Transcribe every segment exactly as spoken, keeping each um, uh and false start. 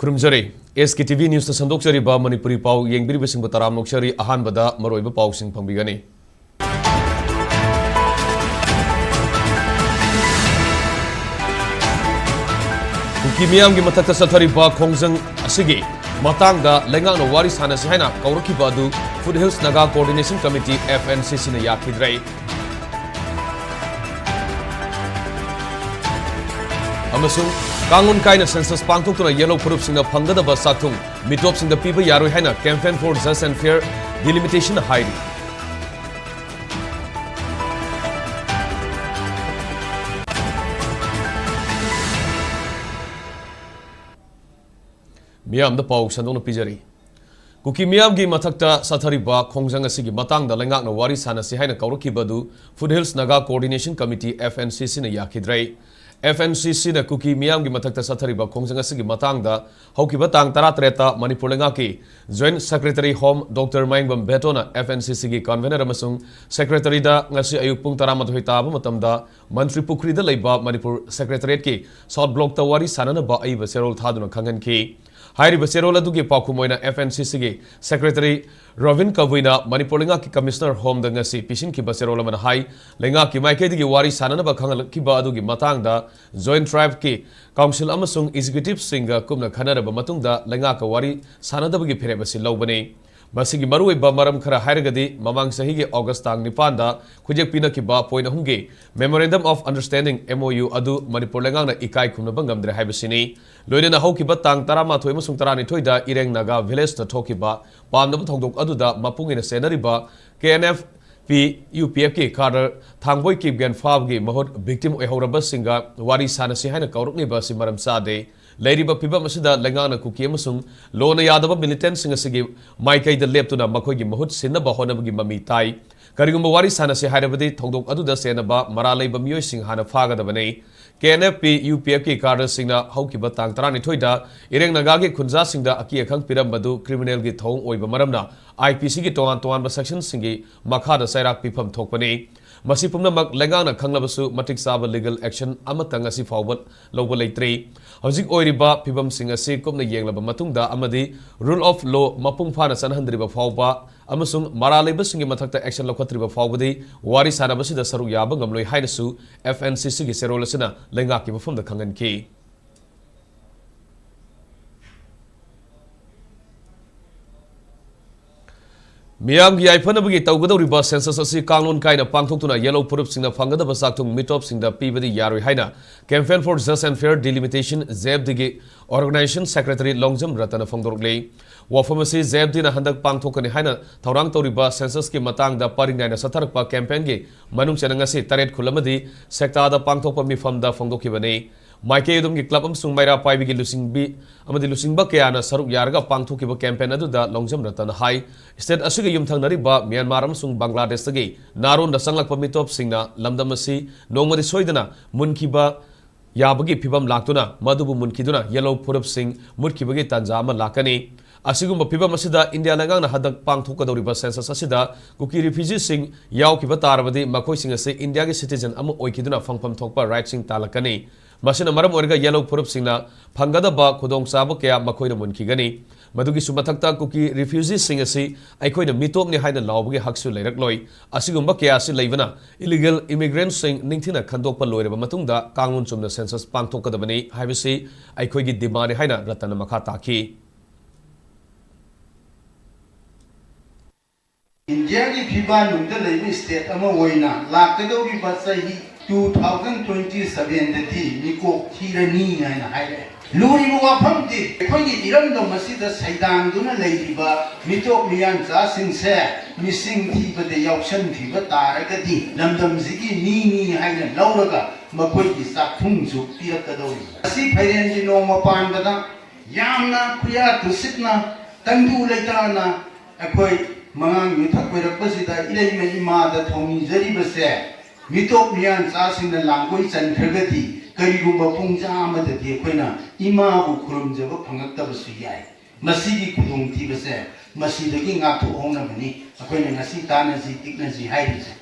ꯈꯨꯔꯨꯝꯖꯔꯤ꯫ ꯑꯦꯁ ꯀꯦ T V ꯅ꯭ꯌꯨꯁꯇ ꯁꯟꯗꯣꯛꯆꯔꯤꯕ Manipuri ꯄꯥꯎ ꯌꯦꯡꯕꯤꯔꯤꯕꯁꯤꯡꯕꯨ ꯇꯔꯥꯝꯅ ꯑꯣꯛꯆꯔꯤ꯫ ꯑꯍꯥꯟꯕꯗ ꯃꯔꯨꯑꯣꯏꯕ ꯄꯥꯎꯁꯤꯡ ꯐꯪꯕꯤꯒꯅꯤ꯫ ꯀꯨꯀꯤ ꯃꯤꯌꯥꯝꯒꯤ ꯃꯊꯛꯇ ꯆꯠꯊꯔꯤꯕ ꯈꯣꯡꯖꯪ ꯑꯁꯤꯒꯤ ꯃꯇꯥꯡꯗ ꯂꯩꯉꯥꯛꯅ ꯋꯥꯔꯤ ꯁꯥꯟꯅꯁꯤ ꯍꯥꯏꯅ ꯀꯧꯔꯛꯈꯤꯕ ꯑꯗꯨ foothills Naga coordination committee, F N C ꯁꯤꯅ ꯌꯥꯈꯤꯗ꯭ꯔꯦ꯫ ꯑꯃꯁꯨꯡ ꯀꯥꯡꯂꯣꯟ ꯀꯥꯏꯅ ꯁꯦꯟꯁꯁ ꯄꯥꯡꯊꯣꯛꯇꯨꯅ ꯌꯦꯜꯍꯧ ꯐꯨꯔꯨꯞꯁꯤꯡꯅ ꯐꯪꯒꯗꯕ ꯆꯥꯛꯊꯨꯡ ꯃꯤꯇꯣꯞꯁꯤꯡꯗ ꯄꯤꯕ ꯌꯥꯔꯣꯏ ꯍꯥꯏꯅ Campaign for Just and Fair Delimitation ꯍꯥꯏꯔꯤ꯫ ꯃꯤꯌꯥꯝꯗ ꯄꯥꯎ ꯁꯟꯗꯣꯛꯅ ꯄꯤꯖꯔꯤ꯫ ꯀꯨꯀꯤ ꯃꯤꯌꯥꯝꯒꯤ ꯃꯊꯛꯇ ꯆꯠꯊꯔꯤꯕ ꯈꯣꯡꯖꯪ ꯑꯁꯤꯒꯤ ꯃꯇꯥꯡꯗ ꯂꯩꯉꯥꯛꯅ ꯋꯥꯔꯤ ꯁꯥꯟꯅꯁꯤ ꯍꯥꯏꯅ ꯀꯧꯔꯛꯈꯤꯕ ꯑꯗꯨ foothills Naga coordination committee, F N C ꯁꯤꯅ ꯌꯥꯈꯤꯗ꯭ꯔꯦ꯫ ꯑꯦꯐ ꯑꯦꯟ ꯁꯤ ꯁꯤꯅ ꯀꯨꯀꯤ ꯃꯤꯌꯥꯝꯒꯤ ꯃꯊꯛꯇ ꯆꯠꯊꯔꯤꯕ ꯈꯣꯡꯖꯪ ꯑꯁꯤꯒꯤ ꯃꯇꯥꯡꯗ ꯍꯧꯈꯤꯕ ꯇꯥꯡ ꯇꯔꯥꯇꯔꯦꯠꯇ ꯃꯅꯤꯄꯨꯔ ꯂꯩꯉꯥꯛꯀꯤ joint secretary home doctor Mayengbam ꯚꯦꯇꯣꯅ ꯑꯦꯐ ꯑꯦꯟ ꯁꯤ ꯁꯤꯒꯤ ꯀꯟꯚꯦꯅꯔ ꯑꯃꯁꯨꯡ ꯁꯦꯀ꯭ꯔꯦꯇꯔꯤꯗ ꯉꯁꯤ ꯑꯌꯨꯛ ꯄꯨꯡ ꯇꯔꯥꯃꯥꯊꯣꯏ ꯇꯥꯕ ꯃꯇꯝꯗ ꯃꯟꯇ꯭ꯔꯤ ꯄꯨꯈ꯭ꯔꯤꯗ ꯂꯩꯕ ꯃꯅꯤꯄꯨꯔ ꯁꯦꯀ꯭ꯔꯦꯇꯔꯤꯌꯦꯠꯀꯤ ꯁꯥꯎꯠ ꯕ꯭ꯂꯣꯛꯇ ꯋꯥꯔꯤ ꯁꯥꯟꯅꯅꯕ ꯑꯏꯕ ꯆꯦꯔꯣꯜ ꯊꯥꯗꯨꯅ ꯈꯪꯍꯟꯈꯤ꯫ ꯍꯥꯏꯔꯤꯕ ꯆꯦꯔꯣꯜ ꯑꯗꯨꯒꯤ ꯄꯥꯎꯈꯨꯝ ꯑꯣꯏꯅ ꯑꯦꯐ ꯑꯦꯟ ꯁꯤ ꯁꯤꯒꯤ ꯁꯦꯀ꯭ꯔꯦꯇꯔꯤ ꯔꯣꯕꯤꯟ ꯀꯕꯨꯏꯅ ꯃꯅꯤꯄꯨꯔ ꯂꯩꯉꯥꯛꯀꯤ ꯀꯃꯤꯁꯅꯔ ꯍꯣꯝꯗ ꯉꯁꯤ ꯄꯤꯁꯤꯟꯈꯤꯕ ꯆꯦꯔꯣꯜ ꯑꯃꯅ ꯍꯥꯏ, ꯂꯩꯉꯥꯛꯀꯤ ꯃꯥꯏꯀꯩꯗꯒꯤ ꯋꯥꯔꯤ ꯁꯥꯟꯅꯅꯕ ꯈꯪꯍꯜꯂꯛꯈꯤꯕ ꯑꯗꯨꯒꯤ ꯃꯇꯥꯡꯗ ꯖꯣꯏꯟꯠ ꯇ꯭ꯔꯥꯏꯕꯀꯤ ꯀꯥꯎꯟꯁꯤꯜ ꯑꯃꯁꯨꯡ ꯑꯦꯛꯖꯤꯀ꯭ꯌꯨꯇꯤꯚꯁꯤꯡꯒ ꯀꯨꯞꯅ ꯈꯟꯅꯔꯕ ꯃꯇꯨꯡꯗ ꯂꯩꯉꯥꯛꯀ ꯋꯥꯔꯤ ꯁꯥꯟꯅꯗꯕꯒꯤ ꯐꯤꯔꯦꯞ ꯑꯁꯤ ꯂꯧꯕꯅꯤ꯫ ꯃꯁꯤꯒꯤ ꯃꯔꯨꯑꯣꯏꯕ ꯃꯔꯝ ꯈꯔ ꯍꯥꯏꯔꯒꯗꯤ, ꯃꯃꯥꯡ ꯆꯍꯤꯒꯤ ꯑꯣꯒꯁ ꯇꯥꯡ ꯅꯤꯄꯥꯟꯗ ꯈꯨꯠꯌꯦꯛ ꯄꯤꯅꯈꯤꯕ ꯄꯣꯏꯟꯠ ꯑꯍꯨꯝꯒꯤ Memorandum of Understanding, M O U, ꯑꯗꯨ ꯃꯅꯤꯄꯨꯔ ꯂꯩꯉꯥꯛꯅ ꯏꯀꯥꯏ ꯈꯨꯝꯅꯕ ꯉꯝꯗ꯭ꯔꯦ ꯍꯥꯏꯕꯁꯤꯅꯤ꯫ ꯂꯣꯏꯅꯅ ꯍꯧꯈꯤꯕ ꯇꯥꯡ ꯇꯔꯥꯃꯥꯊꯣꯏ ꯑꯃꯁꯨꯡ ꯇꯔꯥꯅꯤꯊꯣꯏꯗ ꯏꯔꯦꯡ ꯅꯥꯒꯥ ꯚꯤꯂꯦꯖꯇ ꯊꯣꯛꯈꯤꯕ ꯄꯥꯝꯗꯕ ꯊꯧꯗꯣꯛ ꯑꯗꯨꯗ ꯃꯄꯨꯡ ꯑꯣꯏꯅ ꯆꯦꯟꯅꯔꯤꯕ ꯀꯦ ꯑꯦꯟ ꯑꯦꯐ ꯄꯤ ꯌꯨ ꯄꯤ ꯑꯦꯐꯀꯤ ꯀꯥꯗꯔ ꯊꯥꯡꯕꯣꯏ ꯀꯤꯞꯒꯦꯟ ꯐꯥꯕꯒꯤ ꯃꯍꯨꯠ ꯚꯤꯛꯇꯤꯝ ꯑꯣꯏꯍꯧꯔꯕꯁꯤꯡꯒ ꯋꯥꯔꯤ ꯁꯥꯟꯅꯁꯤ ꯍꯥꯏꯅ ꯀꯧꯔꯛꯂꯤꯕ ꯑꯁꯤ ꯃꯔꯝ ꯆꯥꯗꯦ꯫ ꯂꯩꯔꯤꯕ ꯐꯤꯚꯝ ꯑꯁꯤꯗ ꯂꯩꯉꯥꯛꯅ ꯀꯨꯀꯤ ꯑꯃꯁꯨꯡ ꯂꯣꯅ ꯌꯥꯗꯕ ꯃꯤꯂꯤꯇꯦꯟꯠꯁꯤꯡ ꯑꯁꯤꯒꯤ ꯃꯥꯏꯀꯩꯗ ꯂꯦꯞꯇꯨꯅ ꯃꯈꯣꯏꯒꯤ ꯃꯍꯨꯠ ꯁꯤꯟꯅꯕ ꯍꯣꯠꯅꯕꯒꯤ ꯃꯃꯤ ꯇꯥꯏ꯫ ꯀꯔꯤꯒꯨꯝꯕ ꯋꯥꯔꯤ ꯁꯥꯟꯅꯁꯤ ꯍꯥꯏꯔꯕꯗꯤ ꯊꯧꯗꯣꯛ ꯑꯗꯨꯗ ꯆꯦꯟꯅꯕ ꯃꯔꯥꯜ ꯂꯩꯕ ꯃꯤꯑꯣꯏꯁꯤꯡ ꯍꯥꯟꯅ ꯐꯥꯒꯗꯕꯅꯤ꯫ ꯀꯦ ꯑꯦꯟ ꯑꯦꯐ ꯄꯤ ꯌꯨ ꯄꯤ ꯑꯦꯐꯀꯤ ꯀꯥꯗꯔꯁꯤꯡꯅ ꯍꯧꯈꯤꯕ ꯇꯥꯡ ꯇꯔꯥꯅꯤꯊꯣꯏꯗ ꯏꯔꯦꯡ ꯅꯥꯒꯥꯒꯤ ꯈꯨꯟꯖꯥꯁꯤꯡꯗ ꯑꯀꯤ ꯑꯈꯪ ꯄꯤꯔꯝꯕꯗꯨ ꯀ꯭ꯔꯤꯃꯤꯅꯦꯜꯒꯤ ꯊꯧꯑꯣꯡ ꯑꯣꯏꯕ ꯃꯔꯝꯅ ꯑꯥꯏ ꯄꯤ ꯁꯤꯒꯤ ꯇꯣꯉꯥꯟ ꯇꯣꯉꯥꯟꯕ ꯁꯦꯛꯁꯟꯁꯤꯡꯒꯤ ꯃꯈꯥꯗ ꯆꯩꯔꯥꯛ ꯄꯤꯐꯝ ꯊꯣꯛꯄꯅꯤ꯫ ꯃꯁꯤ ꯄꯨꯝꯅꯃꯛ ꯂꯩꯉꯥꯛꯅ ꯈꯪꯂꯕꯁꯨ ꯃꯇꯤꯛ ꯆꯥꯕ ꯂꯤꯒꯦꯜ ꯑꯦꯛꯁꯟ ꯑꯃꯠꯇ ꯉꯁꯤ ꯐꯥꯎꯕ ꯂꯧꯕ ꯂꯩꯇ꯭ꯔꯤ꯫ ꯍꯧꯖꯤꯛ ꯑꯣꯏꯔꯤꯕ ꯐꯤꯕꯝꯁꯤꯡ ꯑꯁꯤ ꯀꯨꯞꯅ ꯌꯦꯡꯂꯕ ꯃꯇꯨꯡꯗ ꯑꯃꯗꯤ rule of law ꯃꯄꯨꯡ ꯐꯥꯅ ꯆꯠꯅꯍꯟꯗ꯭ꯔꯤꯕ ꯐꯥꯎꯕ ꯑꯃꯁꯨꯡ ꯃꯔꯥꯜ ꯂꯩꯕꯁꯤꯡꯒꯤ ꯃꯊꯛꯇ action ꯂꯧꯈꯠꯇ꯭ꯔꯤꯕ ꯐꯥꯎꯕꯗꯤ ꯋꯥꯔꯤ ꯁꯥꯟꯅꯕꯁꯤꯗ ꯁꯔꯨꯛ ꯌꯥꯕ ꯉꯝꯂꯣꯏ ꯍꯥꯏꯅꯁꯨ F N C Cꯒꯤ ꯆꯦꯔꯣꯜ ꯑꯁꯤꯅ ꯂꯩꯉꯥꯛꯀꯤ ꯃꯐꯝꯗ ꯈꯪꯍꯟꯈꯤ꯫ ꯃꯤꯌꯥꯝꯒꯤ ꯌꯥꯏꯐꯅꯕꯒꯤ ꯇꯧꯒꯗꯧꯔꯤꯕ census ꯑꯁꯤ ꯀꯥꯡꯂꯣꯟ ꯀꯥꯏꯅ ꯄꯥꯡꯊꯣꯛꯇꯨꯅ ꯌꯦꯜꯍꯧ ꯐꯨꯔꯨꯞꯁꯤꯡꯅ ꯐꯪꯒꯗꯕ ꯆꯥꯛꯊꯨꯡ ꯃꯤꯇꯣꯞꯁꯤꯡꯗ ꯄꯤꯕꯗꯤ ꯌꯥꯔꯣꯏ ꯍꯥꯏꯅ Campaign for Just and Fair Delimitation, J F Dꯒꯤ Organization Secretary Longjam ꯔꯇꯟꯅ ꯐꯣꯡꯗꯣꯔꯛꯂꯤ꯫ ꯋꯥꯐꯝ ꯑꯁꯤ J F Dꯅ ꯍꯟꯗꯛ ꯄꯥꯡꯊꯣꯛꯀꯅꯤ ꯍꯥꯏꯅ ꯊꯧꯔꯥꯡ ꯇꯧꯔꯤꯕ censusꯀꯤ ꯃꯇꯥꯡꯗ ꯄꯔꯤꯡ ꯅꯥꯏꯅ ꯆꯠꯊꯔꯛꯄ campaignꯒꯤ ꯃꯅꯨꯡ ꯆꯟꯅ ꯉꯁꯤ ꯇꯔꯦꯠ ꯈꯨꯜ ꯑꯃꯗꯤ ꯁꯦꯛꯇꯥꯗ ꯄꯥꯡꯊꯣꯛꯄ ꯃꯤꯐꯝꯗ ꯐꯣꯡꯗꯣꯛꯈꯤꯕꯅꯤ꯫ ꯃꯥꯏꯀꯩ ꯑꯗꯨꯝꯒꯤ club ꯑꯃꯁꯨꯡ ꯃꯩꯔꯥ ꯄꯥꯏꯕꯤꯒꯤ ꯂꯨꯆꯤꯡꯕꯤ ꯑꯃꯗꯤ ꯂꯨꯆꯤꯡꯕ ꯀꯌꯥꯅ ꯁꯔꯨꯛ ꯌꯥꯔꯒ ꯄꯥꯡꯊꯣꯛꯈꯤꯕ campaign ꯑꯗꯨꯗ ꯂꯣꯡꯖꯝ ꯔꯇꯟꯅ ꯍꯥꯏ, state ꯑꯁꯤꯒ ꯌꯨꯝꯊꯪꯅꯔꯤꯕ ꯃ꯭ꯌꯥꯟꯃꯥꯔ ꯑꯃꯁꯨꯡ ꯕꯪꯒ꯭ꯂꯥꯗꯦꯁꯇꯒꯤ ꯅꯥꯔꯣꯟꯗ ꯆꯪꯂꯛꯄ ꯃꯤꯇꯣꯞꯁꯤꯡꯅ ꯂꯝꯗꯝ ꯑꯁꯤ ꯅꯣꯡꯃꯗꯤ ꯁꯣꯏꯗꯅ ꯃꯨꯟꯈꯤꯕ ꯌꯥꯕꯒꯤ ꯐꯤꯕꯝ ꯂꯥꯛꯇꯨꯅ ꯃꯗꯨꯕꯨ ꯃꯨꯟꯈꯤꯗꯨꯅ ꯌꯦꯜꯍꯧ ꯐꯨꯔꯨꯞꯁꯤꯡ ꯃꯨꯠꯈꯤꯕꯒꯤ ꯇꯥꯟꯖꯥ ꯑꯃ ꯂꯥꯛꯀꯅꯤ꯫ ꯑꯁꯤꯒꯨꯝꯕ ꯐꯤꯕꯝ ꯑꯁꯤꯗ ꯏꯟꯗꯤꯌꯥ ꯂꯩꯉꯥꯛꯅ ꯍꯟꯗꯛ ꯄꯥꯡꯊꯣꯛꯀꯗꯧꯔꯤꯕ census ꯑꯁꯤꯗ ꯀꯨꯀꯤ refugeeꯁꯤꯡ ꯌꯥꯎꯈꯤꯕ ꯇꯥꯔꯕꯗꯤ ꯃꯈꯣꯏꯁꯤꯡ ꯑꯁꯤ ꯏꯟꯗꯤꯌꯥꯒꯤ citizen ꯑꯃ ꯑꯣꯏꯈꯤꯗꯨꯅ ꯐꯪꯐꯝ ꯊꯣꯛꯄ rightꯁꯤꯡ ꯇꯥꯜꯂꯛꯀꯅꯤ꯫ ꯃꯁꯤꯅ ꯃꯔꯝ ꯑꯣꯏꯔꯒ ꯌꯦꯜꯍꯧ ꯐꯨꯔꯨꯞꯁꯤꯡꯅ ꯐꯪꯒꯗꯕ ꯈꯨꯗꯣꯡꯆꯥꯕ ꯀꯌꯥ ꯃꯈꯣꯏꯅ ꯃꯨꯟꯈꯤꯒꯅꯤ꯫ ꯃꯗꯨꯒꯤꯁꯨ ꯃꯊꯛꯇ ꯀꯨꯀꯤ refugeeꯁꯤꯡ ꯑꯁꯤ ꯑꯩꯈꯣꯏꯅ ꯃꯤꯇꯣꯞꯅꯤ ꯍꯥꯏꯅ ꯂꯥꯎꯕꯒꯤ ꯍꯛꯁꯨ ꯂꯩꯔꯛꯂꯣꯏ꯫ ꯑꯁꯤꯒꯨꯝꯕ ꯀꯌꯥ ꯑꯁꯤ ꯂꯩꯕꯅ illegal immigrantꯁꯤꯡ ꯅꯤꯡꯊꯤꯅ ꯈꯟꯗꯣꯛꯄ ꯂꯣꯏꯔꯕ ꯃꯇꯨꯡꯗ ꯀꯥꯡꯂꯣꯟ ꯆꯨꯝꯅ census ꯄꯥꯡꯊꯣꯛꯀꯗꯕꯅꯤ ꯍꯥꯏꯕꯁꯤ ꯑꯩꯈꯣꯏꯒꯤ demandꯅꯤ ꯍꯥꯏꯅ ꯔꯇꯟꯅ ꯃꯈꯥ ꯇꯥꯈꯤ꯫ ꯏꯟꯗꯤꯌꯥꯒꯤ ꯐꯤꯕꯥꯟꯅꯨꯡꯗ ꯂꯩꯕ state ꯑꯃ ꯑꯣꯏꯅ ꯂꯥꯛꯀꯗꯧꯔꯤꯕ ꯆꯍꯤ two thousand twenty sevenꯗꯗꯤ ꯃꯤꯀꯣꯛ ꯊꯤꯔꯅꯤ ꯍꯥꯏꯅ ꯍꯥꯏꯔꯛꯑꯦ꯫ ꯂꯨꯔꯤꯕ ꯋꯥꯐꯝꯗꯤ ꯑꯩꯈꯣꯏꯒꯤ ꯏꯔꯝꯗꯝ ꯑꯁꯤꯗ ꯁꯩꯗꯥꯡꯗꯨꯅ ꯂꯩꯔꯤꯕ ꯃꯤꯇꯣꯞ ꯃꯤꯌꯥꯟꯆꯥꯁꯤꯡꯁꯦ ꯃꯤꯁꯤꯡ ꯊꯤꯕꯗ ꯌꯥꯎꯁꯟꯈꯤꯕ ꯇꯥꯔꯒꯗꯤ ꯂꯝꯗꯝꯁꯤꯒꯤ ꯃꯤꯅꯤ ꯍꯥꯏꯅ ꯂꯧꯔꯒ ꯃꯈꯣꯏꯒꯤ ꯆꯥꯛꯊꯨꯡꯁꯨ ꯄꯤꯔꯛꯀꯗꯧꯔꯤꯕ꯫ ꯑꯁꯤ ꯐꯩꯔꯦꯟꯒꯤ ꯅꯣꯡꯃ ꯄꯥꯟꯕꯗ ꯌꯥꯝꯅ ꯈꯨꯌꯥ ꯊꯨꯁꯤꯠꯅ ꯇꯪꯗꯨ ꯂꯩꯇꯥꯅ ꯑꯩꯈꯣꯏ ꯃꯉꯥꯡ ꯌꯨꯊꯛ ꯑꯣꯏꯔꯛꯄꯁꯤꯗ ꯏꯔꯩꯃ ꯏꯃꯥꯗ ꯊꯧꯅꯤꯖꯔꯤꯕꯁꯦ ꯃꯤꯇꯣꯞ ꯃꯤꯌꯥꯟꯆꯥꯁꯤꯡꯅ ꯂꯥꯡꯒꯣꯏ ꯆꯟꯈ꯭ꯔꯒꯗꯤ ꯀꯔꯤꯒꯨꯝꯕ ꯄꯨꯡꯖꯥ ꯑꯃꯗꯗꯤ ꯑꯩꯈꯣꯏꯅ ꯏꯃꯥꯕꯨ ꯈꯨꯔꯨꯝꯖꯕ ꯐꯪꯉꯛꯇꯕꯁꯨ ꯌꯥꯏ꯫ ꯃꯁꯤꯒꯤ ꯈꯨꯗꯣꯡꯊꯤꯕꯁꯦ ꯃꯁꯤꯗꯒꯤ ꯉꯥꯛꯊꯣꯛꯍꯧꯅꯕꯅꯤ ꯑꯩꯈꯣꯏꯅ ꯉꯁꯤ ꯇꯥꯟꯅꯁꯤ ꯇꯤꯛꯅꯁꯤ ꯍꯥꯏꯔꯤꯁꯦ꯫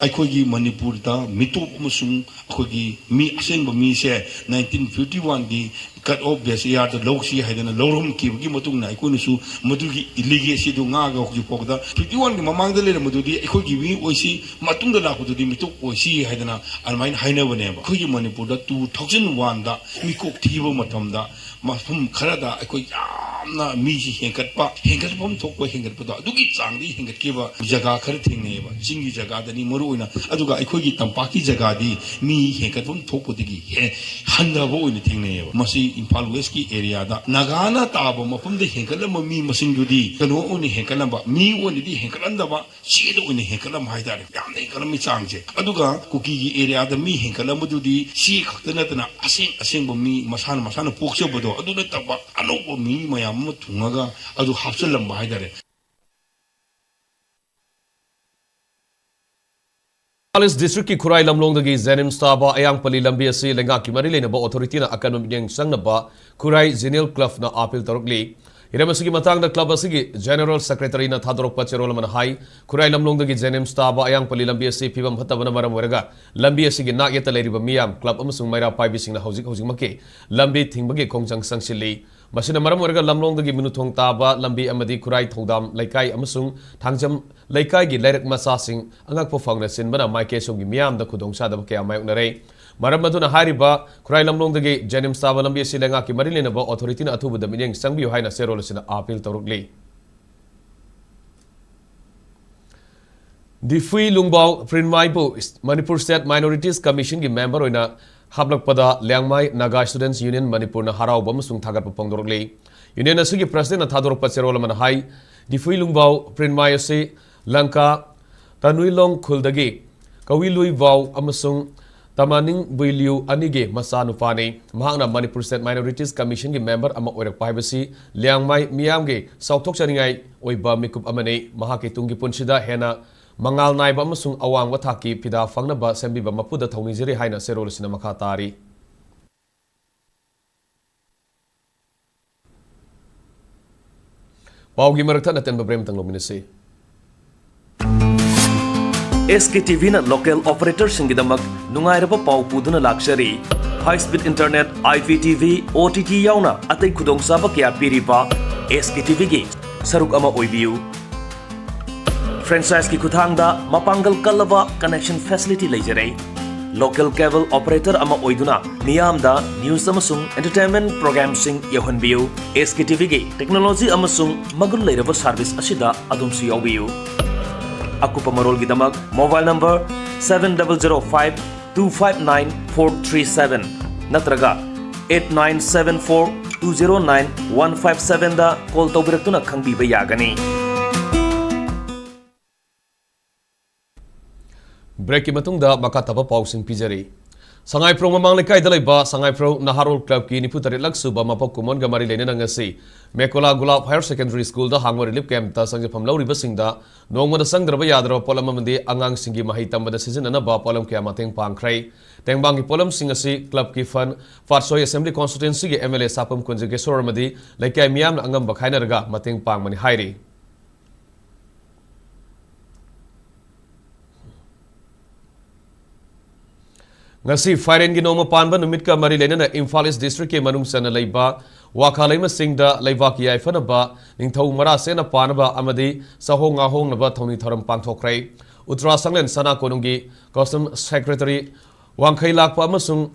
ꯑꯩꯈꯣꯏꯒꯤ ꯃꯅꯤꯄꯨꯔꯗ ꯃꯤꯇꯣꯞ ꯑꯃꯁꯨꯡ ꯑꯩꯈꯣꯏꯒꯤ ꯃꯤ ꯑꯁꯦꯡꯕ ꯃꯤꯁꯦ nineteen fifty one ꯒꯤ cut off base year ꯗ ꯂꯧꯁꯤ ꯍꯥꯏꯗꯅ ꯂꯧꯔꯝꯈꯤꯕꯒꯤ ꯃꯇꯨꯡ ꯏꯟꯅ ꯑꯩꯈꯣꯏꯅꯁꯨ ꯃꯗꯨꯒꯤ legacy ꯗꯨ ꯉꯥꯛꯑꯒ ꯍꯧꯖꯤꯛ ꯐꯥꯎꯕꯗ fifty one ꯒꯤ ꯃꯃꯥꯡꯗ ꯂꯩꯔꯝꯕꯗꯨꯗꯤ ꯑꯩꯈꯣꯏꯒꯤ ꯃꯤ ꯑꯣꯏꯁꯤ, ꯃꯇꯨꯡꯗ ꯂꯥꯛꯄꯗꯨꯗꯤ ꯃꯤꯇꯣꯞ ꯑꯣꯏꯁꯤ ꯍꯥꯏꯗꯅ ꯑꯗꯨꯃꯥꯏꯅ ꯍꯥꯏꯅꯕꯅꯦꯕ꯫ ꯑꯩꯈꯣꯏꯒꯤ ꯃꯅꯤꯄꯨꯔꯗ two thousand one ꯗ ꯃꯤꯀꯣꯛ ꯊꯤꯕ ꯃꯇꯝꯗ ꯃꯐꯝ ꯈꯔꯗ ꯑꯩꯈꯣꯏ ꯌꯥꯝꯅ ꯃꯤꯁꯤ ꯍꯦꯟꯒꯠꯄ, ꯍꯦꯟꯒꯠꯐꯝ ꯊꯣꯛꯄ ꯍꯦꯟꯒꯠꯄꯗꯣ ꯑꯗꯨꯒꯤ ꯆꯥꯡꯗ ꯍꯦꯟꯒꯠꯈꯤꯕ ꯖꯒꯥ ꯈꯔ ꯊꯦꯡꯅꯩꯌꯦꯕ꯫ ꯆꯤꯡꯒꯤ ꯖꯒꯥꯗꯅꯤ ꯃꯔꯨ ꯑꯣꯏꯅ, ꯑꯗꯨꯒ ꯑꯩꯈꯣꯏꯒꯤ ꯇꯝꯄꯥꯛꯀꯤ ꯖꯒꯥꯗꯤ ꯃꯤ ꯍꯦꯟꯒꯠꯐꯝ ꯊꯣꯛꯄꯗꯒꯤ ꯍꯦ-, ꯍꯟꯊꯕ ꯑꯣꯏꯅ ꯊꯦꯡꯅꯩꯌꯦꯕ꯫ ꯃꯁꯤ ꯏꯝꯐꯥꯜ ꯋꯦꯁꯀꯤ area ꯗ ꯅꯥꯒꯥꯅ ꯇꯥꯕ ꯃꯐꯝꯗ ꯍꯦꯟꯒꯠꯂꯝꯕ ꯃꯤ ꯃꯁꯤꯡꯗꯨꯗꯤ ꯀꯩꯅꯣ ꯑꯣꯏꯅ ꯍꯦꯟꯒꯠꯂꯝꯕ, ꯃꯤ ꯑꯣꯏꯅꯗꯤ ꯍꯦꯟꯒꯠꯂꯝꯗꯕ, ꯆꯦꯗ ꯑꯣꯏꯅ ꯍꯦꯟꯒꯠꯂꯝꯕ ꯍꯥꯏꯇꯥꯔꯦ꯫ ꯌꯥꯝꯅ ꯍꯦꯟꯒꯠꯂꯝꯃꯤ ꯆꯥꯡꯁꯦ꯫ ꯑꯗꯨꯒ ꯀꯨꯀꯤꯒꯤ area ꯗ ꯃꯤ ꯍꯦꯟꯒꯠꯂꯝꯕꯗꯨꯗꯤ ꯆꯦ ꯈꯛꯇ ꯅꯠꯇꯅ ꯑꯁꯦꯡ ꯑꯁꯦꯡꯕ ꯃꯤ ꯃꯁꯥꯅ ꯃꯁꯥꯅ ꯄꯣꯛꯆꯕꯗꯣ ꯑꯗꯨ ꯅꯠꯇꯕ ꯑꯅꯧꯕ ꯃꯤ ꯃꯌꯥꯝ ꯑꯃ ꯊꯨꯡꯉꯒ ꯑꯗꯨ ꯍꯥꯞꯆꯤꯜꯂꯝꯕ ꯍꯥꯏꯇꯥꯔꯦ꯫ ꯏꯝꯐꯥꯜ ꯏꯁ ꯗꯤꯁꯇ꯭ꯔꯤꯛꯀꯤ ꯈꯨꯔꯥꯏ ꯂꯝꯂꯣꯡꯗꯒꯤ ꯖꯦꯅꯤꯝꯁ ꯇꯥꯕ ꯑꯌꯥꯡꯄꯜꯂꯤ ꯂꯝꯕꯤ ꯑꯁꯤ ꯂꯩꯉꯥꯛꯀꯤ ꯃꯔꯤ ꯂꯩꯅꯕ ꯑꯣꯊꯣꯔꯤꯇꯤꯅ ꯑꯀꯟꯕ ꯃꯤꯠꯌꯦꯡ ꯆꯪꯅꯕ ꯈꯨꯔꯥꯏ ꯖꯦꯅꯤꯌꯦꯜ ꯀ꯭ꯂꯕꯅ ꯑꯥꯄꯤꯜ ꯇꯧꯔꯛꯂꯤ꯫ ꯍꯤꯔꯝ ꯑꯁꯤꯒꯤ ꯃꯇꯥꯡꯗ ꯀ꯭ꯂꯕ ꯑꯁꯤꯒꯤ ꯖꯦꯅꯦꯔꯦꯜ ꯁꯦꯀ꯭ꯔꯦꯇꯔꯤꯅ ꯊꯥꯗꯣꯔꯛꯄ ꯆꯦꯔꯣꯜ ꯑꯃꯅ ꯍꯥꯏ, ꯈꯨꯔꯥꯏ ꯂꯝꯂꯣꯡꯗꯒꯤ ꯖꯦꯅꯤꯝꯁ ꯇꯥꯕ ꯑꯌꯥꯡꯄꯜꯂꯤ ꯂꯝꯕꯤ ꯑꯁꯤ ꯐꯤꯕꯝ ꯐꯠꯇꯕꯅ ꯃꯔꯝ ꯑꯣꯏꯔꯒ ꯂꯝꯕꯤ ꯑꯁꯤꯒꯤ ꯅꯥꯛ ꯌꯦꯠꯇ ꯂꯩꯔꯤꯕ ꯃꯤꯌꯥꯝ, ꯀ꯭ꯂꯕ ꯑꯃꯁꯨꯡ ꯃꯩꯔꯥ ꯄꯥꯏꯕꯤꯁꯤꯡꯅ ꯍꯧꯖꯤꯛ ꯍꯧꯖꯤꯛꯃꯛꯀꯤ ꯂꯝꯕꯤ ꯊꯤꯡꯕꯒꯤ ꯈꯣꯡꯖꯪ ꯆꯪꯁꯤꯜꯂꯤ꯫ ꯃꯁꯤꯅ ꯃꯔꯝ ꯑꯣꯏꯔꯒ ꯂꯝꯂꯣꯡꯗꯒꯤ ꯃꯤꯅꯨꯊꯣꯡ ꯇꯥꯕ ꯂꯝꯕꯤ ꯑꯃꯗꯤ ꯈꯨꯔꯥꯏ ꯊꯧꯗꯥꯝ ꯂꯩꯀꯥꯏ ꯑꯃꯁꯨꯡ ꯊꯥꯡꯖꯝ ꯂꯩꯀꯥꯏꯒꯤ ꯂꯥꯏꯔꯤꯛ ꯃꯆꯥꯁꯤꯡ ꯑꯉꯛꯄ ꯐꯪꯅ ꯆꯤꯟꯕꯅ ꯃꯥꯏꯀꯩ ꯑꯁꯣꯝꯒꯤ ꯃꯤꯌꯥꯝꯗ ꯈꯨꯗꯣꯡꯆꯥꯗꯕ ꯀꯌꯥ ꯃꯥꯌꯣꯛꯅꯔꯦ꯫ ꯃꯔꯝ ꯑꯗꯨꯅ ꯍꯥꯏꯔꯤꯕ ꯈꯨꯔꯥꯏ ꯂꯝꯂꯣꯡꯗꯒꯤ ꯖꯦꯅꯤꯝꯁ ꯇꯥꯕ ꯂꯝꯕꯤ ꯑꯁꯤ ꯂꯩꯉꯥꯛꯀꯤ ꯃꯔꯤ ꯂꯩꯅꯕ ꯑꯣꯊꯣꯔꯤꯇꯤꯅ ꯑꯊꯨꯕꯗ ꯃꯤꯠꯌꯦꯡ ꯆꯪꯕꯤꯌꯨ ꯍꯥꯏꯅ ꯆꯦꯔꯣꯜ ꯑꯁꯤꯅ ꯑꯥꯄꯤꯜ ꯇꯧꯔꯛꯂꯤ꯫ ꯗꯤꯐꯨꯏ ꯂꯨꯡꯕꯥꯎ ꯄ꯭ꯔꯤꯟꯃꯥꯏꯕꯨ ꯃꯅꯤꯄꯨꯔ ꯁ꯭ꯇꯦꯠ ꯃꯥꯏꯅꯣꯔꯤꯇꯤꯁ ꯀꯃꯤꯁꯟꯒꯤ ꯃꯦꯝꯕꯔ ꯑꯣꯏꯅ ꯍꯥꯞꯂꯛꯄꯗ ꯂꯤꯌꯥꯡꯃꯥꯏ ꯅꯥꯒꯥ ꯁ꯭ꯇꯨꯗꯦꯟꯠꯁ ꯌꯨꯅꯤꯌꯟ ꯃꯅꯤꯄꯨꯔꯅ ꯍꯔꯥꯎꯕ ꯑꯃꯁꯨꯡ ꯊꯥꯒꯠꯄ ꯐꯣꯡꯗꯣꯔꯛꯂꯤ꯫ ꯌꯨꯅꯤꯌꯟ ꯑꯁꯤꯒꯤ ꯄ꯭ꯔꯁꯤꯗꯦꯟꯠꯅ ꯊꯥꯗꯣꯔꯛꯄ ꯆꯦꯔꯣꯜ ꯑꯃꯅ ꯍꯥꯏ, ꯗꯤꯐꯨꯏ ꯂꯨꯡꯕꯥꯎ ꯄ꯭ꯔꯤꯟꯃꯥꯏ ꯑꯁꯤ ꯂꯪꯀꯥ ꯇꯅꯨꯏꯂꯣꯡ ꯈꯨꯜꯗꯒꯤ ꯀꯋꯤꯂꯨꯏ ꯚꯥꯎ ꯑꯃꯁꯨꯡ ꯇꯃꯥꯅꯤꯡ ꯕꯨꯏꯂꯤꯎ ꯑꯅꯤꯒꯤ ꯃꯆꯥꯅꯨꯄꯥꯅꯤ꯫ ꯃꯍꯥꯛꯅ ꯃꯅꯤꯄꯨꯔ ꯁ꯭ꯇꯦꯠ ꯃꯥꯏꯅꯣꯔꯤꯇꯤꯁ ꯀꯃꯤꯁꯟꯒꯤ ꯃꯦꯝꯕꯔ ꯑꯃ ꯑꯣꯏꯔꯛꯄ ꯍꯥꯏꯕꯁꯤ ꯂꯤꯌꯥꯡꯃꯥꯏ ꯃꯤꯌꯥꯝꯒꯤ ꯆꯥꯎꯊꯣꯛꯆꯅꯤꯡꯉꯥꯏ ꯑꯣꯏꯕ ꯃꯤꯀꯨꯞ ꯑꯃꯅꯤ꯫ ꯃꯍꯥꯛꯀꯤ ꯇꯨꯡꯒꯤ ꯄꯨꯟꯁꯤꯗ ꯍꯦꯟꯅ ꯃꯉꯥꯜ ꯅꯥꯏꯕ ꯑꯃꯁꯨꯡ ꯑꯋꯥꯡꯕ ꯊꯥꯛꯀꯤ ꯐꯤꯗꯥ ꯐꯪꯅꯕ ꯁꯦꯝꯕꯤꯕ ꯃꯄꯨꯗ ꯊꯧꯅꯤꯖꯔꯤ ꯍꯥꯏꯅ ꯆꯦꯔꯣꯜ ꯑꯁꯤꯅ ꯃꯈꯥ ꯇꯥꯔꯤ꯫ ꯄꯥꯎꯒꯤ ꯃꯔꯛ ꯊꯠꯅ ꯇꯦꯟꯕ ꯕ꯭ꯔꯦꯛ ꯑꯃꯇꯪ ꯂꯧꯃꯤꯟꯅꯁꯤ꯫ ꯑꯦꯁ ꯀꯦ ꯇꯤ ꯚꯤꯅ ꯂꯣꯀꯦꯜ ꯑꯣꯄꯔꯦꯇꯔꯁꯤꯡꯒꯤꯗꯃꯛ ꯅꯨꯡꯉꯥꯏꯔꯕ ꯄꯥꯎ ꯄꯨꯗꯨꯅ ꯂꯥꯛꯆꯔꯤ꯫ High speed internet, I P T V, O T T ꯌꯥꯎꯅ ꯑꯇꯩ ꯈꯨꯗꯣꯡꯆꯥꯕ ꯀꯌꯥ ꯄꯤꯔꯤꯕ ꯑꯦꯁ ꯀꯦ ꯇꯤ ꯚꯤꯒꯤ ꯁꯔꯨꯛ ꯑꯃ ꯑꯣꯏꯕꯤꯌꯨ꯫ ꯐ꯭ꯔꯦꯟꯆꯥꯏꯖꯀꯤ ꯈꯨꯠꯊꯥꯡꯗ ꯃꯄꯥꯡꯒꯜ ꯀꯜꯂꯕ ꯀꯅꯦꯛꯁꯟ ꯐꯦꯁꯤꯂꯤꯇꯤ ꯂꯩꯖꯔꯦ꯫ ꯂꯣꯀꯦꯜ ꯀꯦꯕꯜ ꯑꯣꯄꯔꯦꯇꯔ ꯑꯃ ꯑꯣꯏꯗꯨꯅ ꯃꯤꯌꯥꯝꯗ ꯅ꯭ꯌꯨꯁ ꯑꯃꯁꯨꯡ ꯑꯦꯟꯇꯔꯇꯦꯟꯃꯦꯟ ꯄ꯭ꯔꯣꯒ꯭ꯔꯥꯝꯁꯤꯡ ꯌꯧꯍꯟꯕꯤꯌꯨ꯫ ꯑꯦꯁ ꯀꯦ ꯇꯤ ꯚꯤꯒꯤ ꯇꯦꯛꯅꯣꯂꯣꯖꯤ ꯑꯃꯁꯨꯡ ꯃꯒꯨꯟ ꯂꯩꯔꯕ ꯁꯔꯚꯤꯁ ꯑꯁꯤꯗ ꯑꯗꯣꯝꯁꯨ ꯌꯥꯎꯕꯤꯌꯨ꯫ ꯑꯀꯨꯞꯄ ꯃꯔꯣꯜꯒꯤꯗꯃꯛ mobile number seven double zero five two five nine four three seven ꯅꯠꯇ꯭ꯔꯒ eight nine seven four two zero nine one five sevenꯗ ꯀꯣꯜ ꯇꯧꯕꯤꯔꯛꯇꯨꯅ ꯈꯪꯕꯤꯕ ꯌꯥꯒꯅꯤ꯫ ꯕ꯭ꯔꯦꯛꯀꯤ ꯃꯇꯨꯡꯗ ꯃꯈꯥ ꯇꯥꯕ ꯄꯥꯎꯁꯤꯡ ꯄꯤꯖꯔꯤ꯫ ꯁꯉꯥꯏꯄ꯭ꯔꯧ ꯃꯃꯥꯡ ꯂꯩꯀꯥꯏꯗ ꯂꯩꯕ ꯁꯉꯥꯏꯄ꯭ꯔꯧ ꯅꯍꯥꯔꯣꯜ ꯀ꯭ꯂꯕꯀꯤ ꯅꯤꯐꯨ ꯇꯔꯦꯠꯂꯛ ꯁꯨꯕ ꯃꯄꯣꯛ ꯀꯨꯝꯑꯣꯟꯒ ꯃꯔꯤ ꯂꯩꯅꯅ ꯉꯁꯤ ꯃꯦꯀꯣꯂꯥ ꯒꯨꯂꯥꯞ ꯍꯥꯌꯔ ꯁꯦꯀꯦꯟꯗꯔꯤ ꯁ꯭ꯀꯨꯜꯗ ꯍꯥꯡꯕ ꯔꯤꯂꯤꯐ ꯀꯦꯝꯞꯇ ꯆꯪꯖꯐꯝ ꯂꯧꯔꯤꯕꯁꯤꯡꯗ ꯅꯣꯡꯃꯗ ꯆꯪꯗ꯭ꯔꯕ ꯌꯥꯗ꯭ꯔꯕ ꯄꯣꯠꯂꯝ ꯑꯃꯗꯤ ꯑꯉꯥꯡꯁꯤꯡꯒꯤ ꯃꯍꯩ ꯇꯝꯕꯗ ꯁꯤꯖꯤꯟꯅꯅꯕ ꯄꯣꯠꯂꯝ ꯀꯌꯥ ꯃꯇꯦꯡ ꯄꯥꯡꯈ꯭ꯔꯦ꯫ ꯇꯦꯡꯕꯥꯡꯒꯤ ꯄꯣꯠꯂꯝꯁꯤꯡ ꯑꯁꯤ ꯀ꯭ꯂꯕꯀꯤ ꯐꯟ, ꯄꯥꯠꯁꯣꯏ ꯑꯦꯁꯦꯝꯕ꯭ꯂꯤ ꯀꯣꯟꯁꯇꯤꯇ꯭ꯋꯦꯟꯁꯤꯒꯤ ꯑꯦꯝ ꯑꯦꯜ ꯑꯦ ꯁꯥꯄꯝ ꯀꯨꯟꯖꯒꯦꯁꯣꯔ ꯑꯃꯗꯤ ꯂꯩꯀꯥꯏ ꯃꯤꯌꯥꯝꯅ ꯑꯉꯝꯕ ꯈꯥꯏꯅꯔꯒ ꯃꯇꯦꯡ ꯄꯥꯡꯕꯅꯤ ꯍꯥꯏꯔꯤ꯫ ꯉꯁꯤ ꯐꯥꯏꯔꯦꯟꯒꯤ ꯅꯣꯡꯃ ꯄꯥꯟꯕ ꯅꯨꯃꯤꯠꯀ ꯃꯔꯤ ꯂꯩꯅꯅ ꯏꯝꯐꯥꯜ ꯏꯁ ꯗꯤꯁꯇ꯭ꯔꯤꯛꯀꯤ ꯃꯅꯨꯡ ꯆꯟꯅ ꯂꯩꯕ ꯋꯥꯈꯥ ꯂꯩꯃꯁꯤꯡꯗ ꯂꯩꯕꯥꯛꯀꯤ ꯌꯥꯏꯐꯅꯕ, ꯅꯤꯡꯊꯧ ꯃꯔꯥ ꯁꯦꯠꯅ ꯄꯥꯟꯅꯕ ꯑꯃꯗꯤ ꯆꯥꯍꯣꯡ ꯉꯥꯍꯣꯡꯅꯕ ꯊꯧꯅꯤ ꯊꯧꯔꯝ ꯄꯥꯡꯊꯣꯛꯈ꯭ꯔꯦ꯫ ꯎꯇ꯭ꯔꯥ ꯁꯪꯂꯦꯟ ꯁꯅꯥ ꯀꯣꯅꯨꯡꯒꯤ ꯀꯁꯇꯝ ꯁꯦꯀ꯭ꯔꯦꯇꯔꯤ, ꯋꯥꯡꯈꯩ ꯂꯥꯛꯄ ꯑꯃꯁꯨꯡ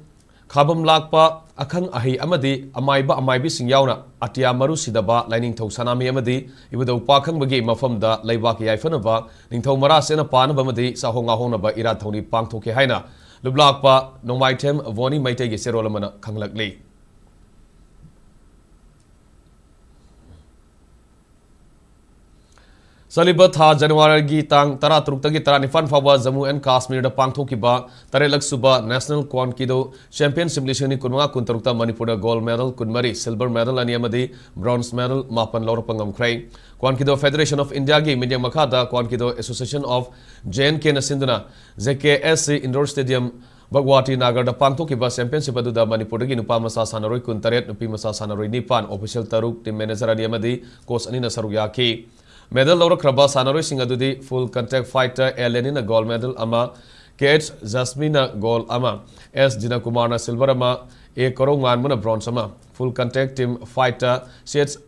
ꯈꯥꯕꯝ ꯂꯥꯛꯄ ꯑꯈꯪ ꯑꯍꯩ ꯑꯃꯗꯤ ꯑꯃꯥꯏꯕ ꯑꯃꯥꯏꯕꯤꯁꯤꯡ ꯌꯥꯎꯅ ꯑꯇꯤꯌꯥ ꯃꯔꯨ ꯁꯤꯗꯕ ꯂꯥꯏꯅꯤꯡꯊꯧ ꯁꯅꯥꯃꯍꯤ ꯑꯃꯗꯤ ꯏꯕꯨꯙꯧ ꯄꯥꯈꯪꯕꯒꯤ ꯃꯐꯝꯗ ꯂꯩꯕꯥꯛꯀꯤ ꯌꯥꯏꯐꯅꯕ, ꯅꯤꯡꯊꯧ ꯃꯔꯥ ꯁꯦꯠꯅ ꯄꯥꯟꯅꯕ ꯑꯃꯗꯤ ꯆꯥꯍꯣꯡ ꯉꯥꯍꯣꯡꯅꯕ ꯏꯔꯥꯠ ꯊꯧꯅꯤ ꯄꯥꯡꯊꯣꯛꯈꯤ ꯍꯥꯏꯅ ꯂꯨꯞꯂꯥꯛꯄ ꯅꯣꯡꯃꯥꯏꯊꯦꯝ ꯚꯣꯅꯤ ꯃꯩꯇꯩꯒꯤ ꯆꯦꯔꯣꯜ ꯑꯃꯅ ꯈꯪꯂꯛꯂꯤ꯫ ꯆꯠꯂꯤꯕ ꯊꯥ ꯖꯅꯋꯥꯔꯤꯒꯤ ꯇꯥꯡ ꯇꯔꯥꯇꯔꯨꯛꯇꯒꯤ ꯇꯔꯥꯅꯤꯄꯥꯟ ꯐꯥꯎꯕ ꯖꯝꯃꯨ ꯑꯦꯟ ꯀꯥꯁꯃꯤꯔꯗ ꯄꯥꯡꯊꯣꯛꯈꯤꯕ ꯇꯔꯦꯠꯂꯛ ꯁꯨꯕ ꯅꯦꯁꯅꯦꯜ ꯀ꯭ꯋꯥꯟ ꯀꯤꯗꯣ ꯆꯦꯝꯄꯤꯌꯟꯁꯤꯞ ꯂꯤꯁꯤꯡ ꯑꯅꯤ ꯀꯨꯟꯃꯉꯥ ꯀꯨꯟꯇꯔꯨꯛꯇ ꯃꯅꯤꯄꯨꯔꯅ ꯒꯣꯜꯗ ꯃꯦꯗꯜ ꯀꯨꯟꯃꯔꯤ, ꯁꯤꯜꯚꯔ ꯃꯦꯗꯜ ꯑꯅꯤ ꯑꯃꯗꯤ ꯕ꯭ꯔꯣꯟꯖ ꯃꯦꯗꯜ ꯃꯥꯄꯟ ꯂꯧꯔꯛꯄ ꯉꯝꯈ꯭ꯔꯦ꯫ ꯀ꯭ꯋꯥꯟ ꯀꯤꯗꯣ ꯐꯦꯗꯔꯦꯁꯟ ꯑꯣꯐ ꯏꯟꯗꯤꯌꯥꯒꯤ ꯃꯤꯠꯌꯦꯡ ꯃꯈꯥꯗ ꯀ꯭ꯋꯥꯟ ꯀꯤꯗꯣ ꯑꯦꯁꯣꯁꯤꯌꯦꯁꯟ ꯑꯣꯐ ꯖꯦ ꯑꯦꯟ ꯀꯦꯅ ꯁꯤꯟꯗꯨꯅ J K S C Indore stadium, ꯚꯒꯋꯥꯇꯤ ꯅꯥꯒꯔꯗ ꯄꯥꯡꯊꯣꯛꯈꯤꯕ ꯆꯦꯝꯄꯤꯌꯟꯁꯤꯞ ꯑꯗꯨꯗ ꯃꯅꯤꯄꯨꯔꯗꯒꯤ ꯅꯨꯄꯥ ꯃꯆꯥ ꯁꯥꯟꯅꯔꯣꯏ ꯀꯨꯟꯇꯔꯦꯠ, ꯅꯨꯄꯤ ꯃꯆꯥ ꯁꯥꯟꯅꯔꯣꯏ ꯅꯤꯄꯥꯟ, ꯑꯣꯐꯤꯁꯤꯌꯦꯜ ꯇꯔꯨꯛ, ꯇꯤꯝ ꯃꯦꯅꯦꯖꯔ ꯑꯅꯤ ꯑꯃꯗꯤ ꯀꯣꯆ ꯑꯅꯤꯅ ꯁꯔꯨꯛ ꯌꯥꯈꯤ꯫ Medal ꯂꯧꯔꯛꯈ꯭ꯔꯕ ꯁꯥꯟꯅꯔꯣꯏꯁꯤꯡ ꯑꯗꯨꯗꯤ full contact fight ꯇ ꯑꯦ ꯂꯦꯅꯤꯅ gold medal ꯑꯃ, ꯀꯦ ꯑꯩꯆ ꯖꯁꯃꯤꯅ gold ꯑꯃ, ꯑꯦꯁ ꯖꯤꯅꯀꯨꯃꯥꯔꯅ silver ꯑꯃ, ꯑꯦ ꯀꯣꯔꯧꯉꯥꯟꯕꯅ bronze ꯑꯃ, full contact team fight ꯇ ꯁꯤ ꯑꯩꯆ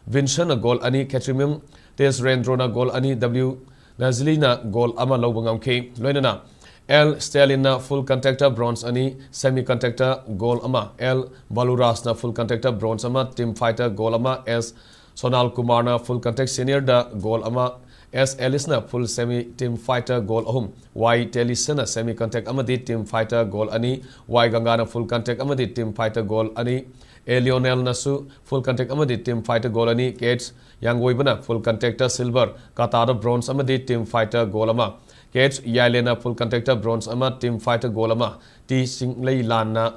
ꯚꯤꯟꯁꯟꯅ gold ꯑꯅꯤ, ꯈꯦꯇ꯭ꯔꯤꯃꯌꯨꯝ ꯇꯦꯖꯔꯦꯟꯗ꯭ꯔꯣꯅ gold ꯑꯅꯤ, ꯗꯕ꯭ꯂ꯭ꯌꯨ ꯅꯖꯂꯤꯅ gold ꯑꯃ ꯂꯧꯕ ꯉꯝꯈꯤ꯫ ꯂꯣꯏꯅꯅ ꯑꯦꯜ ꯁ꯭ꯇꯦꯂꯤꯟꯅ full contact ꯇ bronze ꯑꯅꯤ, semi contact ꯇ gold ꯑꯃ, ꯑꯦꯜ ꯕꯥꯂꯨꯔꯥꯖꯅ full contact ꯇ bronze ꯑꯃ, team fight ꯇ gold ꯑꯃ, ꯑꯦꯁ ꯁꯣꯅꯥꯜ ꯀꯨꯃꯥꯔꯅ full contact senior ꯗ gold ꯑꯃ, ꯑꯦꯁ ꯑꯦꯂꯤꯁꯅ full semi team fight ꯇ gold ꯑꯍꯨꯝ, ꯋꯥꯏ ꯇꯦꯂꯤꯁꯟꯅ semi contact ꯑꯃꯗꯤ team fight ꯇ gold ꯑꯅꯤ, ꯋꯥꯏ ꯒꯪꯒꯥꯅ full contact ꯑꯃꯗꯤ team fight ꯇ gold ꯑꯅꯤ, ꯑꯦ ꯂꯤꯑꯣꯅꯦꯜꯅꯁꯨ full contact ꯑꯃꯗꯤ team fight ꯇ gold ꯑꯅꯤ, ꯀꯦ ꯑꯩꯆ ꯌꯥꯡꯒꯣꯏꯕꯅ full contact ꯇ silver, ꯀꯥꯇꯥꯗ bronze ꯑꯃꯗꯤ team fight ꯇ gold ꯑꯃ, ꯀꯦ ꯑꯩꯆ ꯌꯥꯏꯂꯦꯅ full contact ꯇ bronze ꯑꯃ, team fight ꯇ gold ꯑꯃ, ꯇꯤ ꯆꯤꯡꯂꯩꯂꯥꯟꯅ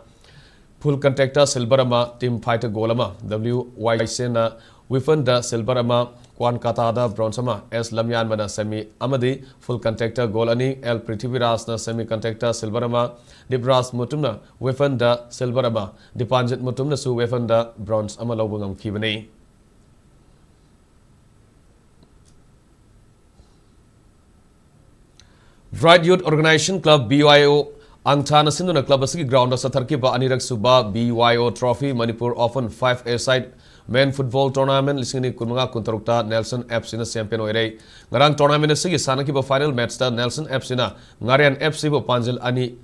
full contact ꯇ silver ꯑꯃ, team fight ꯇ gold ꯑꯃ, ꯗꯕ꯭ꯂ꯭ꯌꯨ ꯋꯥꯏ ꯁꯦꯟꯅ weapon ꯗ silver ꯑꯃ, ꯀ꯭ꯋꯥꯟ ꯀꯥꯇꯥꯗ bronze ꯑꯃ, ꯑꯦꯁ ꯂꯝꯌꯥꯟꯕꯅ semi ꯑꯃꯗꯤ full contact ꯇ gold ꯑꯅꯤ, ꯑꯦꯜ ꯄ꯭ꯔꯤꯊꯤꯕꯤꯔꯥꯖꯅ semi contact ꯇ silver ꯑꯃ, ꯗꯤꯞꯔꯥꯖ ꯃꯨꯇꯨꯝꯅ weapon ꯗ silver ꯑꯃ, ꯗꯤꯄꯥꯟꯖꯤꯠ ꯃꯨꯇꯨꯝꯅꯁꯨ weapon ꯗ bronze ꯑꯃ ꯂꯧꯕ ꯉꯝꯈꯤꯕꯅꯤ꯫ Bright Youth Organization Club, B Y O, ꯑꯪꯊꯥꯅ ꯁꯤꯟꯗꯨꯅ club ꯑꯁꯤꯒꯤ ground ꯗ ꯆꯠꯊꯔꯛꯈꯤꯕ ꯑꯅꯤꯔꯛ ꯁꯨꯕ B Y O Trophy Manipur Open five A side men football tournament ꯂꯤꯁꯤꯡ ꯑꯅꯤ ꯀꯨꯟꯃꯉꯥ ꯀꯨꯟꯇꯔꯨꯛꯇ Nelson F Cꯅ champion ꯑꯣꯏꯔꯦ꯫ ꯉꯔꯥꯡ tournament ꯑꯁꯤꯒꯤ ꯁꯥꯟꯅꯈꯤꯕ final matchꯇ Nelson F Cꯅ ꯉꯥꯔꯤꯌꯥꯟ F Cꯕꯨ ꯄꯥꯟꯖꯤꯜ ꯑꯅꯤ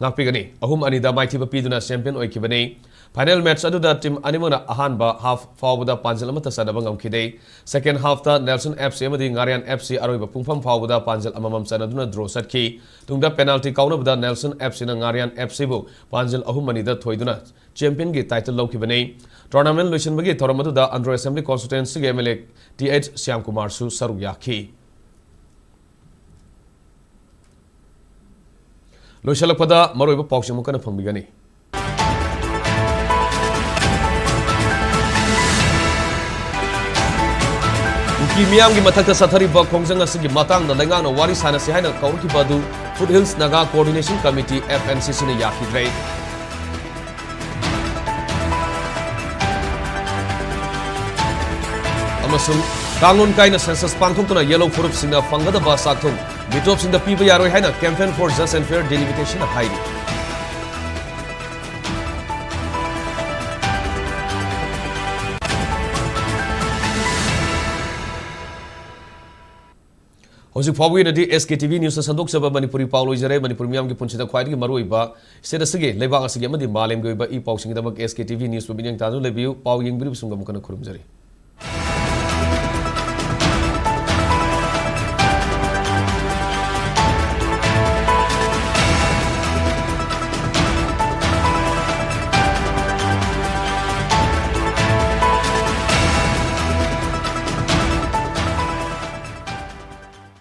ꯉꯥꯛꯄꯤꯒꯅꯤ꯫ ꯑꯍꯨꯝ ꯑꯅꯤꯗ ꯃꯥꯏꯊꯤꯕ ꯄꯤꯗꯨꯅ champion ꯑꯣꯏꯈꯤꯕꯅꯤ꯫ Final match ꯑꯗꯨꯗ team ꯑꯅꯤꯃꯛꯅ ꯑꯍꯥꯟꯕ half ꯐꯥꯎꯕꯗ ꯄꯥꯟꯖꯤꯜ ꯑꯃꯠꯇ ꯆꯟꯅꯕ ꯉꯝꯈꯤꯗꯦ꯫ Second halfꯇ Nelson F C ꯑꯃꯗꯤ ꯉꯥꯔꯤꯌꯥꯟ F C ꯑꯔꯣꯏꯕ ꯄꯨꯡꯐꯝ ꯐꯥꯎꯕꯗ ꯄꯥꯟꯖꯤꯜ ꯑꯃꯃꯝ ꯆꯟꯅꯗꯨꯅ draw ꯆꯠꯈꯤ꯫ ꯇꯨꯡꯗ penalty ꯀꯥꯎꯅꯕꯗ Nelson F Cꯅ ꯉꯥꯔꯤꯌꯥꯟ F Cꯕꯨ ꯄꯥꯟꯖꯤꯜ ꯑꯍꯨꯝ ꯑꯅꯤꯗ ꯊꯣꯏꯗꯨꯅ championꯒꯤ title ꯂꯧꯈꯤꯕꯅꯤ꯫ Tournament ꯂꯣꯏꯁꯤꯟꯕꯒꯤ ꯊꯧꯔꯝ ꯑꯗꯨꯗ Andro Assembly Constituencyꯒꯤ M L A T H ꯁ꯭ꯌꯥꯝꯀꯨꯃꯥꯔꯁꯨ ꯁꯔꯨꯛ ꯌꯥꯈꯤ꯫ ꯂꯣꯏꯁꯤꯜꯂꯛꯄꯗ ꯃꯔꯨꯑꯣꯏꯕ ꯄꯥꯎꯁꯤꯡ ꯑꯃꯨꯛ ꯀꯟꯅ ꯐꯪꯕꯤꯒꯅꯤ꯫ ꯀꯨꯀꯤ ꯃꯤꯌꯥꯝꯒꯤ ꯃꯊꯛꯇ ꯆꯠꯊꯔꯤꯕ ꯈꯣꯡꯖꯪ ꯑꯁꯤꯒꯤ ꯃꯇꯥꯡꯗ ꯂꯩꯉꯥꯛꯅ ꯋꯥꯔꯤ ꯁꯥꯟꯅꯁꯤ ꯍꯥꯏꯅ ꯀꯧꯔꯛꯈꯤꯕ ꯑꯗꯨ Foothills Naga Coordination Committee, F N C Cꯅ ꯌꯥꯈꯤꯗ꯭ꯔꯦ꯫ ꯑꯃꯁꯨꯡ ꯀꯥꯡꯂꯣꯟ ꯀꯥꯏꯅ ꯁꯦꯟꯁꯁ ꯄꯥꯡꯊꯣꯛꯇꯨꯅ ꯌꯦꯜꯍꯧ ꯐꯨꯔꯨꯞꯁꯤꯡꯅ ꯐꯪꯒꯗꯕ ꯆꯥꯛꯊꯨꯝ ꯃꯤꯇꯣꯞꯁꯤꯡꯗ ꯄꯤꯕ ꯌꯥꯔꯣꯏ ꯍꯥꯏꯅ Campaign for Just and Fair Delimitation ꯍꯥꯏꯔꯤ꯫ ꯍꯧꯖꯤꯛ ꯐꯥꯎꯕꯒꯤ ꯑꯣꯏꯅꯗꯤ SKTV Newsꯅ ꯁꯟꯗꯣꯛꯆꯕ ꯃꯅꯤꯄꯨꯔꯤ ꯄꯥꯎ ꯂꯣꯏꯖꯔꯦ꯫ ꯃꯅꯤꯄꯨꯔ ꯃꯤꯌꯥꯝꯒꯤ ꯄꯨꯟꯁꯤꯗ ꯈ꯭ꯋꯥꯏꯗꯒꯤ ꯃꯔꯨꯑꯣꯏꯕ state ꯑꯁꯤꯒꯤ, ꯂꯩꯕꯥꯛ ꯑꯁꯤꯒꯤ ꯑꯃꯗꯤ ꯃꯥꯂꯦꯝꯒꯤ ꯑꯣꯏꯕ ꯏ ꯄꯥꯎꯁꯤꯡꯒꯤꯗꯃꯛ SKTV News ꯄꯨ ꯃꯤꯠꯌꯦꯡ ꯇꯥꯗꯨꯅ ꯂꯩꯕꯤꯌꯨ꯫ ꯄꯥꯎ ꯌꯦꯡꯕꯤꯔꯤꯕꯁꯤꯡ ꯑꯃꯨꯛ ꯍꯟꯅ ꯈꯨꯔꯨꯝꯖꯔꯤ꯫